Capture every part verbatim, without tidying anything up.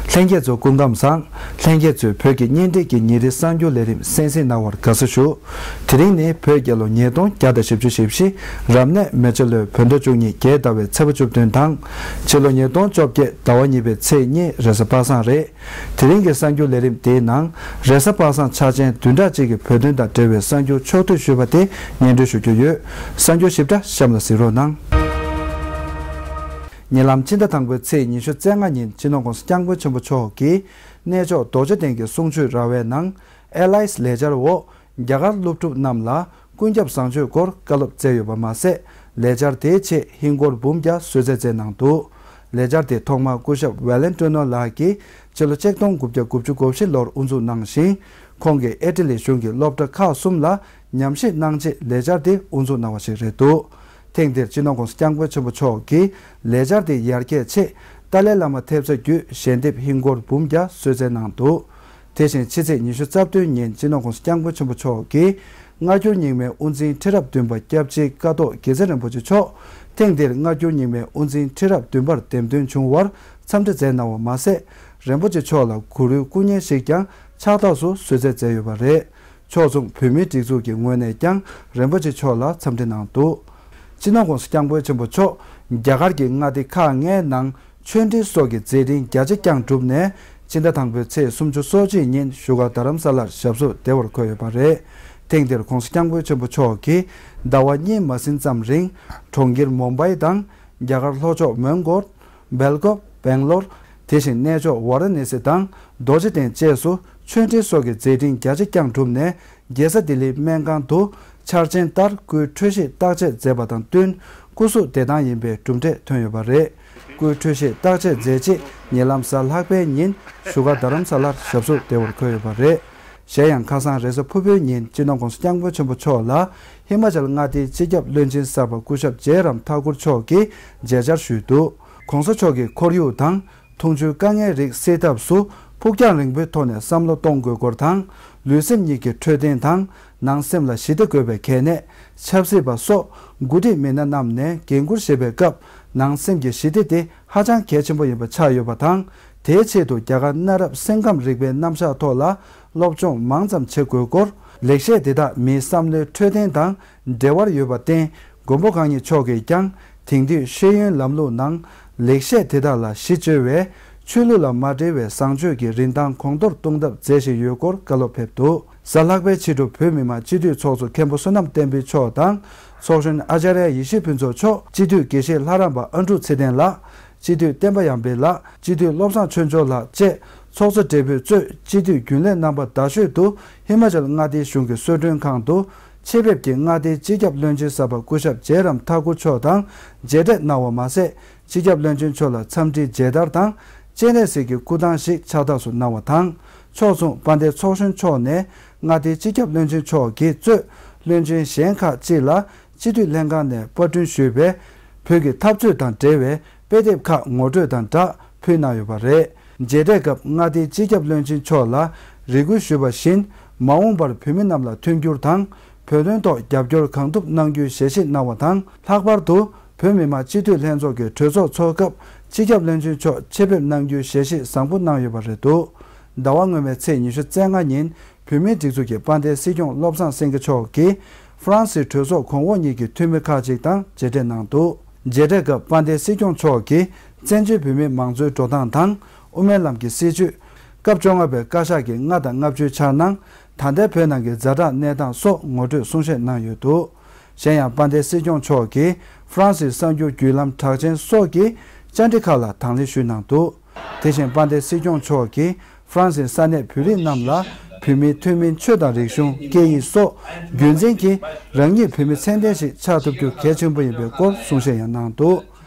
ལྷན་རྒྱས་ཚོ་སྐུ་ཁམས་བཟང་། ལྷན་རྒྱས་ཚོས་བོད་ཀྱི་གཉེན་སྒྲིག་གི་ཉིན་རེའི་གསར་འགྱུར་ལས་རིམ་གསན་གཟིགས་གནང་བར་དགའ་བསུ་ཞུ། དེ་རིང་ནི་བོད་རྒྱལ་ལོ་ཉིས་སྟོང་བརྒྱ་དང་བཞི་བཅུ་ཞེ་བཞི། རབ་གནས་མེ་བྱ་ལོའི་བོད་ཟླ་བཅུ་གཉིས་རྒྱལ་ཟླ་བའི་ཚེས་པ་བཅུ་བདུན་དང་། ཕྱི་ལོ་ཉིས་སྟོང་བཅོ་བརྒྱད་ཟླ་བ་གཉིས་པའི་ཚེས་གཉིས་རེས་གཟའ་པ་སངས་རེད། དེ་རིང་གི་གསར་འགྱུར་ལས་རིམ་དེའི་ནང་། རེས་གཟའ་པ་སངས་འཆར་ཅན་བདུན་ཕྲག་གཅིག་གི་བོད་དོན་དང་འབྲེལ་བའི་གསར་འགྱུར་ཕྱོགས་བསྡུས་ཞུས་པ་དེ་སྙན་སྒྲོན་ཞུ་རྒྱུ་ཡོད། གསར་འགྱུར་ཞིབ་ཕྲ་གཤམ་ལ་གཟིགས་རོགས་གནང་། ཉེ་ལམ་ཕྱི་ཟླ་དང་པོའི་ཚེས་ཉི་ཤུ་རྩ་ལྔ་ཉིན་སྤྱི་ནོར་༸གོང་ས་༸སྐྱབས་མགོན་ཆེན་པོ་མཆོག་གིས་གནས་མཆོག་རྡོ་རྗེ་གདན་གྱི་གསུང་ཆོས་ར་བའི་ནང་། ཨེ་ལའིས་ལས་འཆར་འོག་རྒྱ་གར་སློབ་ཕྲུག་རྣམས་ལ་ཀུན་ཁྱབ་བཟང་སྤྱོད་སྐོར་བཀའ་སློབ་སྩལ་ཡོད་པ་མ་ཟད། ལས་འཆར་དེའི་ཆེད་ཧིན་སྒོར་འབུམ་བརྒྱ་གསོལ་སྩལ་མཛད་གནང་འདུག་ལས་འཆར་དེ་ཐོག་མར་སྐུ་ཞབས་ཝེ་ལན་ཏི་ནོ་ལགས་ཀྱིས་ཕྱི་ལོ་ཆིག་སྟོང་དགུ་བརྒྱ་དགུ་བཅུ་གོ་བཞི་ལོར་དབུ་འཛུགས་གནང་ཞིང་། ཁོང་གིས་ཨི་ཊ་ལི་གཞུང་གི་སློབ་གྲྭ་ཁག་གསུམ་ལ་ཉམས་ཞིབ་གནང་རྗེས་ལས་འཆར་དེ་དབུ་འཛུགས་གནང་བ་ཞིག་རེད་འདུག་ཐེངས་འདིར་སྤྱི་ནོར་༸གོང་ས་༸སྐྱབས་མགོན་ཆེན་པོ་མཆོག་གིས་ལས་འཆར་དེ་ཡར་རྒྱས་ཆེད་ཏཱ་ལའི་བླ་མ་ཐེབས་རྩ་བརྒྱུད་ཞལ་འདེབས་ཧིན་སྒོར་འབུམ་བརྒྱ་གསོལ་སྩལ་གནང་འདུག་དེ་བཞིན་ཕྱི་ཚེས་ཉི་ཤུ་རྩ་བདུན་ཉིན་སྤྱི་ནོར་༸གོང་ས་༸སྐྱབས་མགོན་ཆེན་པོ་མཆོག་གིས་སྔ་འགྱུར་རྙིང་མའི་དབུ་འཛིན་ཁྲི་རབས་བདུན་པ་སྐྱབས་རྗེ་ཀཿཐོག་དགེ་རྩེ་རིན་པོ་ཆེ་མཆོག་ཐེངས་འདིར་སྔ་འགྱུར་རྙིང་མའི་དབུ་འཛིན་ཁྲི་རབས་བདུན་པར་འདེམས་ཐོན་བྱུང་བར་འཚམས་འདྲི་མཛད་གནང་བ་མ་ཟད། རིན་པོ་ཆེ་མཆོག་ལ་གུ་རུའི་སྐུ་བརྙན་ཞིག་ཀྱང་ཕྱག་རྟགས་སུ་གསོལ་སྩལ་མཛད་ཡོད་པ་རེད། ཕྱོགས་མཚུངས་བོད་མིའི་སྒྲིག་འཛུགས་ཀྱི་ངོས་ནས་ཀྱང་རིན་པོ་ཆེ་མཆོག་ལ་འཚམས་འདྲི་གནང་འདུག་སྤྱི་ནོར་༸གོང་ས་༸སྐྱབས་མགོན་ཆེན་པོ་མཆོག་རྒྱ་གར་གྱི་མངའ་སྡེ་ཁག་ལྔའི་ནང་ཆོས་འབྲེལ་སོགས་ཀྱི་མཛད་འཕྲིན་རྒྱ་ཆེ་བསྐྱངས་གྲུབ་ནས་སྤྱི་ཟླ་དང་པོའི་ཚེས་སོ་གཅིག་ཉིན་བཞུགས་སྒར་རྡ་རམ་ས་ལར་ཞབས་སོར་བདེ་བར་འཁོད་ཡོད་པ་རེད། ཐེངས་འདིར་༸གོང་ས་༸སྐྱབས་མགོན་ཆེན་པོ་མཆོག་གིས་ཟླ་བ་གཉིས་མ་ཟིན་ཙམ་རིང་གྲོང་ཁྱེར་མུམ་བྷའི་དང་རྒྱ་གར་ལྷོ་ཕྱོགས་མོན་གྷོ། སྦེལ་ཀོབ། སྦེང་ལོར། དེ་བཞིན་གནས་མཆོག་ཝཱ་ར་ཎཱ་སི་དང་རྡོ་རྗེ་གདན་བཅས་སུ་ཆོས་འབྲེལ་སོགས་ཀྱི་མཛད་འཕྲིན་རྒྱ་ཆེ་བསྐྱངས་གྲུབ་ནས་རྒྱལ་ས་ལྡི་ལིའི་སྨན་ཁང་དུ་འཆར་ཅན་ལྟར་སྐུའི་འཕྲོད་བཞེས་བརྟག་དཔྱད་མཛད་པ་དང་བསྟུན་སྐུ་གཟུགས་བདེ་ཐང་ཡིན་པའི་གྲུབ་འབྲས་ཐོན་ཡོད་པ་རེད། སྐུའི་འཕྲོད་བཞེས་བརྟག་དཔྱད་མཛད་རྗེས་ཉེ་ལམ་གཟའ་ལྷག་པའི་ཉིན་བཞུགས་སྒར་རྡ་རམ་ས་ལར་ཞབས་སོར་བདེ་བར་འཁོད་ཡོད་པ་རེད། གཞན་ཡང་ཁ་སང་རེས་གཟའ་ཕུར་བུའི་ཉིན་སྤྱི་ནོར་༸གོང་ས་༸སྐྱབས་མགོན་ཆེན་པོ་མཆོག་ལ་ཧི་མ་ཅལ་མངའ་སྡེའི་སྤྱི་ཁྱབ་བློན་ཆེན་གསར་པ་སྐུ་ཞབས་ཇེ་རམ་ཐ་ཀུར་མཆོག་གིས་མཇལ་བཅར་ཞུས་འདུག ༸གོང་ས་མཆོག་གིས་ཁོར་ཡུག་དང་འཐུང་ཆུའི་དཀའ་ངལ་རིགས་སེལ་ཐབས་སུ་ཕུགས་རྒྱང་རིང་པོའི་ཐོག་ནས་བསམ་བློ་གཏོང་དགོས་སྐོར་དང་། ལུས་སེམས་གཉིས་ཀྱི་འཕྲོད་བསྟེན་དང་ནང་སེམས་ལ་ཞི་བདེ་དགོས་པའི་གལ་གནད། ཆབ་སྲིད་པ་སོགས་འགོ་ཁྲིད་མི་སྣ་རྣམས་ནས་འགན་འཁུར་བཞེས་པའི་སྐབས་ནང་སེམས་ཀྱི་ཞི་བདེ་དེ་ཧ་ཅང་གལ་ཆེན་པོ་ཡིན་པ་ཆགས་ཡོད་པ་དང་། དེའི་ཆེད་དུ་རྒྱ་གར་གནའ་རབས་སེམས་ཁམས་རིག་པའི་རྣམ་གཞག་ཐོག་ལ་སློབ་སྦྱོང་མང་ཙམ་བྱེད་དགོས་སྐོར། ལེགས་བཤད་དེ་དག་མིའི་བསམ་བློའི་འཕྲོད་བསྟེན་དང་འབྲེལ་བར་ཡོད་པར་བརྟེན། མགོན་པོ་གང་ཉིད་མཆོག་གིས་ཀྱང་དེང་དུས་ཤེས་ཡོན་ལམ་ལུགས་ནང་ལེགས་བཤད་དེ་དག་ལ་གཞི་བཅོལ་བའི་ཆོས་ལུགས་ལ་མ་འབྲེལ་བའི་བཟང་སྤྱོད་ཀྱི་རིན་ཐང་གོང་མཐོར་གཏོང་ཐབས་མཛད་བཞིན་ཡོད་སྐོར་བཀའ་སློབ་ཕེབས་འདུག་གཟའ་ལྷག་པའི་ཕྱི་དྲོ་བོད་མི་མང་སྤྱི་འཐུས་ཚོགས་གཙོ་མཁན་པོ་བསོད་ནམས་བསྟན་འཕེལ་མཆོག་དང་། ཚོགས་གཞོན་ཨ་ཙརྱ་ཡེ་ཤེས་ཕུན་ཚོགས་མཆོག་སྤྱི་འཐུས་དགེ་བཤེས་ལྷ་རམས་པ་ཨ་འབྲུག་ཚེ་བརྟན་ལགས། སྤྱི་འཐུས་བསྟན་པ་ཡར་འཕེལ་ལགས། སྤྱི་འཐུས་བློ་བཟང་ཆོས་འབྱོར་ལགས་བཅས་ཚོགས་གཙོ་སྦྲེལ་པོས་གཙོས་སྤྱི་འཐུས་རྒྱུན་ལས་རྣམ་པ་རྡ་ཤོད་དུ་ཧི་མ་ཅལ་མངའ་སྡེའི་གཞུང་གི་གསོལ་མགྲོན་ཁང་དུ་ཆེད་ཕེབས་ཀྱིས་མངའ་སྡེའི་སྤྱི་ཁྱབ་བློན་ཆེན་གསར་པ་སྐུ་ཞབས་ཇེ་རམ་ཐ་ཀུར་མཆོག་དང་མཇལ་འཕྲད་གནང་བ་མ་ཟད། སྤྱི་ཁྱབ་བློན་ཆེན་མཆོག་ལ་འཚམས་འདྲིའི་མཇལ་དར་དང་སྤྱན་རས་གཟིགས་ཀྱི་སྐུ་ཐང་ཞིག་ཕྱག་རྟགས་སུ་གནང་བ་དང་། ཕྱོགས་མཚུངས་དཔལ་ལྡན་ཚོགས་གཞོན་མཆོག་ནས་མངའ་སྡེའི་སྤྱི་ཁྱབ་བློན་ཆེན་མཆོག་གིས་གཙོས་བློན་ཆེན་གཞན་ཁག་ཅིག་ལ་སྤྱི་འཐུས་ལྷན་ཁང་ནས་པར་སྐྲུན་ཞུས་པའི་བོད་ཀྱི་འཐབ་རྩོད་དང་འབྲེལ་བའི་དཔེ་དེབ་ཁག་ངོ་སྤྲོད་དང་སྦྲགས་ཕུལ་གནང་ཡོད་པ་རེད། མཇལ་འཕྲད་སྐབས་མངའ་སྡེའི་སྤྱི་ཁྱབ་བློན་ཆེན་མཆོག་ལ་རེ་སྐུལ་ཞུས་པ་བཞིན། མ་འོངས་པར་བོད་མི་རྣམས་ལ་མཐུན་འགྱུར་དང་། བོད་དོན་ཐོག་རྒྱབ་སྐྱོར་གང་ཐུབ་གནང་རྒྱུའི་ཞལ་བཞེས་གནང་བ་དང་། ལྷག་པར་དུ་བོད་མི་མང་སྤྱི་འཐུས་ལྷན་ཚོགས་ཀྱི་གྲོས་ཚོགས་འཚོགས་སྐབས་སྤྱི་ཁྱབ་བློན་ཆེན་མཆོག་ཆེད་ཕེབས་གནང་རྒྱུའི་ཞལ་བཞེས་བཟང་པོ་གནང་ཡོད་པ་རེད་འདུག་ཟླ་བ་སྔོན་མའི་ཚེས་ཉི་ཤུ་རྩ་ལྔ་ཉིན་བོད་མིའི་སྒྲིག་འཛུགས་ཀྱི་དཔལ་ལྡན་སྲིད་སྐྱོང་བློ་བཟང་སེང་གེ་མཆོག་གིས་ཧྥ་རན་སིའི་གྲོས་ཚོགས་གོང་འོག་གཉིས་ཀྱི་འཐུས་མི་ཁག་ཅིག་དང་མཇལ་འཕྲད་གནང་འདུག་མཇལ་འཕྲད་སྐབས་དཔལ་ལྡན་སྲིད་སྐྱོང་མཆོག་གིས་བཙན་བྱོལ་བོད་མིའི་མང་གཙོའི་འགྲོ་སྟངས་དང་། དབུ་མའི་ལམ་གྱི་སྲིད་བྱུས། སྐབས་བཅོ་ལྔ་པའི་བཀའ་ཤག་གི་ལྔ་དང་ལྔ་བཅུའི་འཆར་སྣང་། ད་ལྟའི་བོད་ནང་གི་ཛ་དྲག་གནས་སྟངས་སོགས་ངོ་སྤྲོད་གསུང་བཤད་གནང་ཡོད་འདུག་གཞན་ཡང་དཔལ་ལྡན་སྲིད་སྐྱོང་མཆོག་གིས་ཧྥ་རན་སིའི་གསར་འགྱུར་བརྒྱུད་ལམ་གྲགས་ཅན་སོགས་ཀྱི་བཅར་འདྲི་ཁག་ལ་དང་ལེན་ཞུས་གནང་འདུག་དེ་བཞིན་དཔལ་ལྡན་སྲིད་སྐྱོང་མཆོག་གིས་ཧྥ་རན་སིའི་ས་གནས་བོད་རིགས་རྣམས་ལ་བོད་མིའི་ཐུན་མིན་ཆོས་དང་རིག་གཞུང་། སྐད་ཡིག་སོགས་རྒྱུན་འཛིན་གྱིས་རང་ཉིད་བོད་མི་ཚད་ལྡན་ཞིག་ཆགས་ཐུབ་རྒྱུ་གལ་ཆེན་པོ་ཡིན་པའི་སྐོར་གསུང་བཤད་ཡང་གནང་འདུག་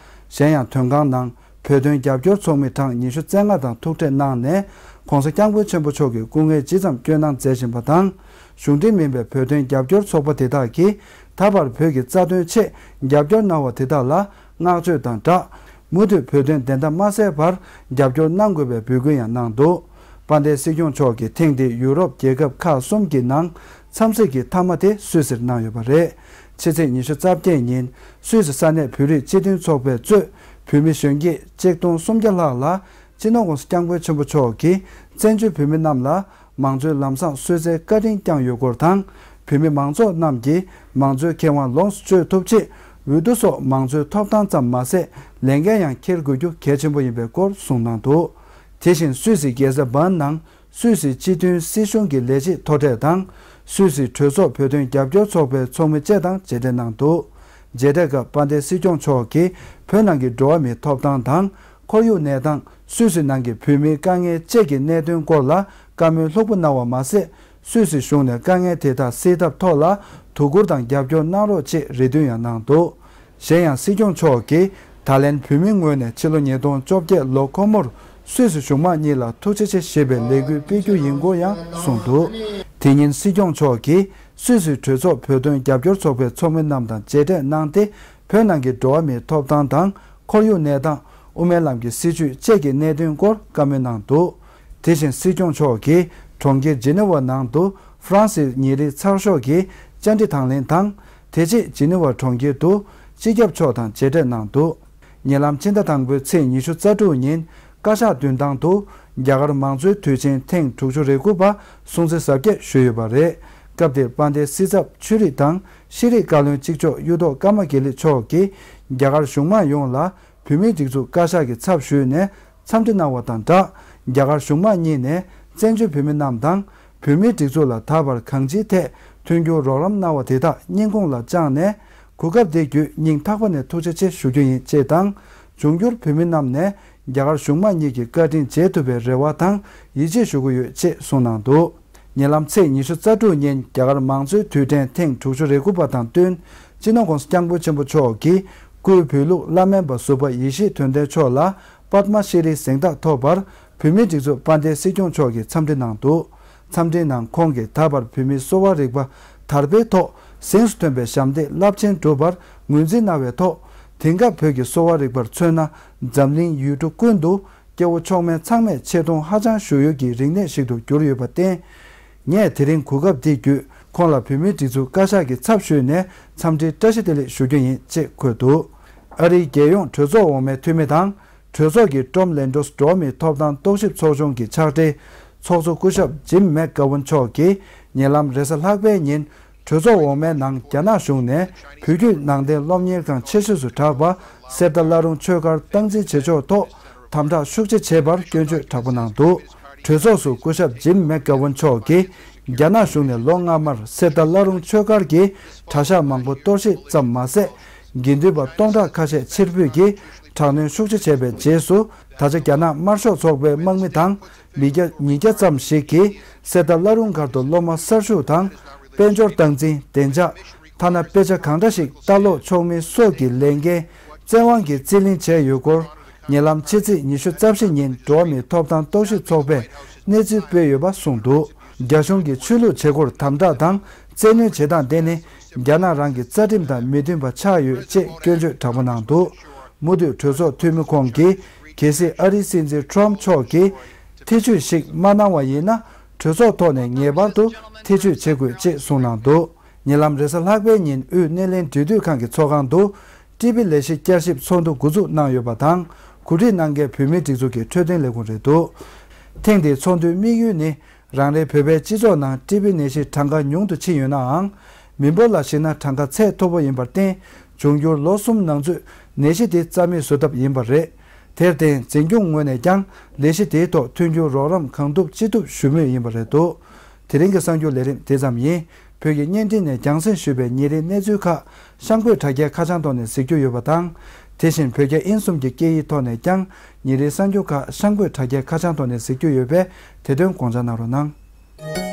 གཞན་ཡང་དོན་ཁང་ནང་བོད་དོན་རྒྱབ་སྐྱོར་ཚོགས་མི་གྲངས་ཉི་ཤུ་རྩ་ལྔ་དང་ཐུག་འཕྲད་གནང་ནས། ྋགོང་ས་ྋསྐྱབས་མགོན་ཆེན་པོ་མཆོག་གི་སྐུ་ངལ་ཇི་ཙམ་བསྐྱོན་གནང་མཛད་བཞིན་པ་དང་། གཞུང་འབྲེལ་མིན་པའི་བོད་དོན་རྒྱབ་སྐྱོར་ཚོགས་པ་དེ་དག་གིས་ད་བར་བོད་ཀྱི་རྩ་དོན་ཆེད་རྒྱབ་སྐྱོར་གནང་བ་དེ་དག་ལ་བསྔགས་བརྗོད་དང་སྦྲགས། མུ་མཐུད་བོད་དོན་བདེན་མཐའ་མ་གསལ་བར་རྒྱབ་སྐྱོར་གནང་དགོས་པའི་འབོད་སྐུལ་ཡང་གནང་འདུག་དཔལ་ལྡན་སྲིད་སྐྱོང་མཆོག་གིས་ཐེངས་འདིའི་ཡུ་རོབ་རྒྱལ་ཁབ་ཁག་གསུམ་གྱི་ནང་འཚམས་གཟིགས་ཀྱི་མཐའ་མ་དེ་སུད་སིར་གནང་ཡོད་པ་རེད། ཕྱི་ཚེས་ཉི་ཤུ་རྩ་བརྒྱད་ཉིན་སུད་སི་ས་གནས་བོད་རིགས་སྤྱི་མཐུན་ཚོགས་པས་གཙོས་བོད་མི་གཞོན་སྐྱེས་གཅིག་སྟོང་སུམ་བརྒྱ་ལྷག་ལ་ སྤྱི་ནོར་༸གོང་ས་༸སྐྱབས་མགོན་ཆེན་པོ་མཆོག་གིས་བཙན་བྱོལ་བོད་མི་རྣམས་ལ་མང་གཙོའི་ལམ་བཟང་སྲོལ་འཛིན་བཀའ་དྲིན་བསྐྱངས་ཡོད་སྐོར་དང་། བོད་མི་མང་ཚོགས་རྣམས་ཀྱིས་མང་གཙོའི་ཁེ་དབང་ལོངས་སུ་སྤྱོད་ཐུབ་ཆེད། འོས་བསྡུ་སོགས་མང་གཙོའི་ཐོབ་ཐང་ཙམ་མ་ཟད། ལས་འགན་ཡང་འཁྱེར་དགོས་རྒྱུ་གལ་ཆེན་པོ་ཡིན་པའི་སྐོར་གསུངས་གནང་འདུག་དེ་བཞིན་སུད་སི་རྒྱལ་ས་བྷརན་ནང་སུད་སི་སྤྱི་མཐུན་སྲིད་གཞུང་གི་ལས་བྱེད་མཐོ་གྲས་དང་། སུད་སི་གྲོས་ཚོགས་བོད་དོན་རྒྱབ་སྐྱོར་ཚོགས་པའི་ཚོགས་མི་བཅས་དང་མཇལ་འཕྲད་གནང་འདུག་མཇལ་འཕྲད་སྐབས་དཔལ་ལྡན་སྲིད་སྐྱོང་མཆོག་གིས་བོད་ནང་གི་འགྲོ་བ་མིའི་ཐོབ་ཐང་དང་། ཁོར་ཡུག་གནས་སྟངས། སུད་སི་ནང་གི་བོད་མིའི་དཀའ་ངལ་བཅས་ཀྱི་གནད་དོན་སྐོར་ལ་བཀའ་མོལ་ལྷུག་པོ་གནང་བ་མ་ཟད། སུད་སི་གཞུང་ནས་དཀའ་ངལ་དེ་དག་སེལ་ཐབས་ཐོག་ལ་དོ་ཁུར་དང་རྒྱབ་སྐྱོར་གནང་རོགས་ཅེས་རེ་འདུན་ཡང་གནང་འདུག་གཞན་ཡང་སྲིད་སྐྱོང་མཆོག་གིས་ད་ལན་བོད་མིའི་ངོས་ནས་ཕྱི་ལོ་ཉིས་སྟོང་བཅོ་བརྒྱད་ལོ་འཁོར་མོར་སུད་སི་གཞུང་མང་གཉིས་ལ་ཐུགས་རྗེ་ཆེ་ཞེས་པའི་ལས་འགུལ་སྤེལ་རྒྱུ་ཡིན་སྐོར་ཡང་གསུངས་འདུག་དེ་ཉིན་སྲིད་སྐྱོང་མཆོག་གིས་སུད་སི་གྲོས་ཚོགས་བོད་དོན་རྒྱབ་སྐྱོར་ཚོགས་པའི་ཚོགས་མི་རྣམས་དང་མཇལ་འཕྲད་གནང་སྟེ། བོད་ནང་གི་འགྲོ་བ་མིའི་ཐོབ་ཐང་དང་། ཁོར་ཡུག་གནས་སྟངས། དབུ་མའི་ལམ་གྱི་སྲིད་བྱུས་བཅས་ཀྱི་གནད་དོན་སྐོར་བཀའ་མོལ་གནང་འདུག་དེ་བཞིན་སྲིད་སྐྱོང་མཆོག་གིས་གྲོང་ཁྱེར་ཇི་ནི་ཝ་ནང་དུ་ཧྥ་རན་སིའི་ཉིན་རེའི་ཚགས་ཤོག་གི་བཅར་འདྲི་དང་ལེན་དང་། དེ་རྗེས་ཇི་ནི་ཝ་གྲོང་ཁྱེར་དུ་སྤྱི་ཁྱབ་མཆོག་དང་མཇལ་འཕྲད་གནང་འདུག་ཉེ་ལམ་ཕྱི་ཟླ་དང་པོའི་ཚེས་ཉི་ཤུ་རྩ་དྲུག་ཉིན་བཀའ་ཤག་མདུན་ཐང་དུ་རྒྱ་གར་མང་གཙོའི་དུས་ཆེན་ཐེངས་དྲུག་ཅུ་རེ་དགུ་པ་སྲུང་བརྩི་གཟབ་རྒྱས་ཞུས་ཡོད་པ་རེད། སྐབས་དེར་དཔལ་ལྡན་སྲིད་ཚབ་ཆོས་རིག་དང་ཤེས་རིག་བཀའ་བློན་གཅིག་ལྕོགས་གཡུ་ཐོག་ཀརྨ་དགེ་ལེགས་མཆོག་གིས་རྒྱ་གར་གཞུང་མང་ཡོངས་ལ་བོད་མིའི་སྒྲིག་འཛུགས་བཀའ་ཤག་གི་ཚབ་ཞུས་ནས་འཚམས་འདྲི་གནང་བ་དང་སྦྲགས། རྒྱ་གར་གཞུང་མང་གཉིས་ནས་བཙན་བྱོལ་བོད་མི་རྣམས་དང་། བོད་མིའི་སྒྲིག་འཛུགས་ལ་ད་བར་གང་ཅིའི་ཐད་མཐུན་འགྱུར་རོགས་རམ་གནང་བ་དེ་དག་སྙིང་ཁོང་ལ་བཅངས་ནས། གོ་སྐབས་དེ་བརྒྱུད་སྙིང་ཐག་པ་ནས་ཐུགས་རྗེ་ཆེ་ཞུ་རྒྱུ་ཡིན་ཅེས་དང་། འབྱུང་འགྱུར་བོད་མི་རྣམས་ནས་རྒྱ་གར་གཞུང་མང་གཉིས་ཀྱི་བཀའ་དྲིན་འཇལ་ཐུབ་པའི་རེ་བ་དང་ཡིད་ཆེས་ཞུ་གི་ཡོད་ཅེས་གསུངས་གནང་འདུག་ཉེ་ལམ་ཚེས་ཉི་ཤུ་རྩ་དྲུག་ཉིན་རྒྱ་གར་མང་གཙོའི་དུས་དྲན་ཐེངས་དྲུག་ཅུ་རེ་དགུ་པ་དང་བསྟུན། སྤྱི་ནོར་༸གོང་ས་༸སྐྱབས་མགོན་ཆེན་པོ་མཆོག་གིས་སྐུའི་བོད་ལུགས་བླ་སྨན་པ་ཟུར་པ་ཡེ་ཤེས་དོན་ལྡན་མཆོག་ལ་པདྨ་ཤྲི་རིའི་གཟེངས་རྟགས་ཐོབ་པར་བོད་མིའི་སྒྲིག་འཛུགས་དཔལ་ལྡན་སྲིད་སྐྱོང་མཆོག་གིས་འཚམས་འདྲི་གནང་འདུག་འཚམས་འདྲིའི་ནང་ཁོང་གིས་ད་བར་བོད་མིའི་གསོ་བ་རིག་པ་དར་སྤེལ་ཐོག་གཟེངས་སུ་ཐོན་པའི་ཞབས་འདེགས་རླབས་ཆེན་བསྒྲུབས་པར་ངོས་འཛིན་གནང་བའི་ཐོག་དེང་སྐབས་བོད་ཀྱི་གསོ་བ་རིག་པར་མཚོན་ན། འཛམ་གླིང་ཡུལ་གྲུ་ཀུན་ཏུ་སྐྱེ་བོ་མཆོག་དམན་ཚང་མས་ཆེ་མཐོང་ཧ་ཅང་ཞུ་ཡུལ་གྱི་རིག་གནས་ཤིག་ཏུ་གྱུར་ཡོད་པར་བརྟེན། ངས་དེ་རིང་གོ་སྐབས་འདི་བརྒྱུད་ཁོང་ལ་བོད་མིའི་སྒྲིག་འཛུགས་བཀའ་ཤག་གི་ཚབ་ཞུས་ནས་འཚམས་འདྲིའི་བཀྲ་ཤིས་བདེ་ལེགས་ཞུ་རྒྱུ་ཡིན་ཅེས་འཁོད་འདུག་ཨ་རིའི་རྒྱལ་ཡོངས་གྲོས་ཚོགས་འོག་མའི་འཐུས་མི་དང་། གྲོས་ཚོགས་ཀྱི་ཀྲོམ་ལེན་ཌོས་འགྲོ་བ་མིའི་ཐོབ་ཐང་རྟོག་ཞིབ་ཚོགས་ཆུང་གི་ཕྱག་སྦྲེལ་ཚོགས་གཙོ་སྐུ་ཞབས་ཇིམ་མེག་གྷ་ཝུན་མཆོག་གིས་ཉེ་ལམ་རེས་གཟའ་ལྷག་པའི་ཉིན། གྲོས་ཚོགས་འོག་མའི་ནང་རྒྱ་ནག་གཞུང་ནས་བོད་བརྒྱུད་ནང་བསྟན་སློབ་གཉེར་ཁང་ཆེ་ཤོས་སུ་གྲགས་པ་གསེར་རྟ་བླ་རུང་ཆོས་སྒར་སྟངས་འཛིན་བྱེད་ཕྱོགས་ཐོག་དམ་དྲག་ཤུགས་ཆེ་བྱས་པར་སྐྱོན་བརྗོད་དྲག་པོ་གནང་འདུག་གྲོས་ཚོགས་སུ་སྐུ་ཞབས་ཇིམ་མེག་གྷ་ཝུན་མཆོག་གིས་རྒྱ་ནག་གཞུང་ནས་ལོ་སྔ་མར་གསེར་རྟ་བླ་རུང་ཆོས་སྒར་གྱི་གྲྭ་ཤག་མང་པོ་གཏོར་བཤིག་ཙམ་མ་ཟད། དགེ་འདུན་པ་སྟོང་ཕྲག་ཁ་ཤས་ཕྱིར་འབུད་ཀྱིས་དྲག་གནོན་ཤུགས་ཆེ་བྱས་པའི་རྗེས་སུ། ད་ཆ་རྒྱ་ནག་དམར་ཤོག་ཚོགས་པའི་དམག་མི་དང་། མི་བརྒྱ་ཉིས་བརྒྱ་ཙམ་ཞིག་གིས་གསེར་རྟ་བླ་རུང་སྒར་དུ་སློབ་མ་གསར་ཞུགས་དང་། དཔལ་འབྱོར་སྟངས་འཛིན། བདེ་འཇགས། ཐ་ན་དཔེ་ཆ་གང་འདྲ་ཞིག་ལྟ་ཀློག་ཆོག་མིན་སོགས་ཀྱི་ལས་འགན་བཙན་དབང་གིས་རྩིས་ལེན་བྱས་ཡོད་སྐོར། ཉེ་ལམ་ཕྱི་ཚེས་ཉི་ཤུ་རྩ་བཞི་ཉིན་འགྲོ་བ་མིའི་ཐོབ་ཐང་རྟོག་ཞིབ་ཚོགས་པས་གནས་ཚུལ་སྤེལ་ཡོད་པ་གསུངས་འདུག་རྒྱ་གཞུང་གིས་ཆོས་ལུགས་བྱེད་སྒོར་དམ་དྲག་དང་བཙན་གནོན་བྱེད་སྟངས་དེ་ནི་རྒྱ་ནག་རང་གི་རྩ་ཁྲིམས་དང་མི་མཐུན་པ་ཆགས་ཡོད་ཅེས་སྐྱོན་བརྗོད་དྲག་པོ་གནང་འདུག་མུ་མཐུད་གྲོས་ཚོགས་འཐུས་མི་ཁོང་གིས་གལ་སྲིད་ཨ་རིའི་སྲིད་འཛིན་ཁྲོམ་མཆོག་གིས་ཐེ་བྱུས་ཤིག་མ་གནང་བ་ཡིན་ན། གྲོས་ཚོགས་ཐོག་ནས་ངེས་པར་དུ་ཐེ་བྱུས་བྱེད་དགོས་ཅེས་གསུངས་གནང་འདུག་ཉེ་ལམ་རེས་གཟའ་ལྷག་པའི་ཉིན་དབུས་སྣེ་ལེན་འབྲེལ་མཐུད་ཁང་གི་ཚོགས་ཁང་དུ་ཀྲི་པི་ལས་གཞི་བསྐྱར་ཞིབ་ཚོགས་འདུ་འགོ་འཛུགས་གནང་ཡོད་པ་དང་། གོ་སྒྲིག་གནང་མཁན་བོད་མིའི་སྒྲིག་འཛུགས་ཀྱི་འཕྲོད་བསྟེན་ལས་ཁུངས་རེད་འདུག་ཐེངས་འདིའི་ཚོགས་འདུའི་དམིགས་ཡུལ་ནི། རང་རེའི་བོད་པའི་སྤྱི་ཚོགས་ནང་ཀྲི་པི་ནད་གཞི་གྲངས་ཀ་ཉུང་དུ་ཕྱིན་ཡོད་ནའང་། མི་འབོར་ལ་གཞིགས་ན་གྲངས་ཀ་ཚད་མཐོ་པོ་ཡིན་པར་བརྟེན། འབྱུང་འགྱུར་ལོ་གསུམ་ནང་ཚུད་ནད་གཞི་དེ་རྩ་མེད་བཟོ་ཐབས་ཡིན་པ་རེད། དེར་བརྟེན་འཛིན་སྐྱོང་ངོས་ནས་ཀྱང་ལས་གཞི་དེའི་ཐོག་མཐུན་འགྱུར་རོགས་རམ་གང་ཐུབ་ཅི་ཐུབ་ཞུ་མུས་ཡིན་པ་རེད་འདུག་དེ་རིང་གི་གསར་འགྱུར་ལས་རིམ་དེ་ཙམ་ཡིན། བོད་ཀྱི་བརྙན་འཕྲིན་ནས་རྒྱང་སྲིང་ཞུས་པའི་ཉིན་རེའི་གནས་ཚུལ་ཁག་གཤམ་འཁོད་དྲ་རྒྱའི་ཁ་བྱང་ཐོག་ནས་གཟིགས་རྒྱུ་ཡོད་པ་དང་། དེ་བཞིན་བོད་རྒྱ་དབྱིན་གསུམ་གྱི་སྐད་ཡིག་ཐོག་ནས་ཀྱང་ཉིན་རེའི་གསར་འགྱུར་ཁག་གཤམ་འཁོད་དྲ་རྒྱའི་ཁ་བྱང་ཐོག་ནས་གཟིགས་རྒྱུ་ཡོད་པས་དེ་དོན་དགོངས་འཇགས་གནང་རོགས་གནང་།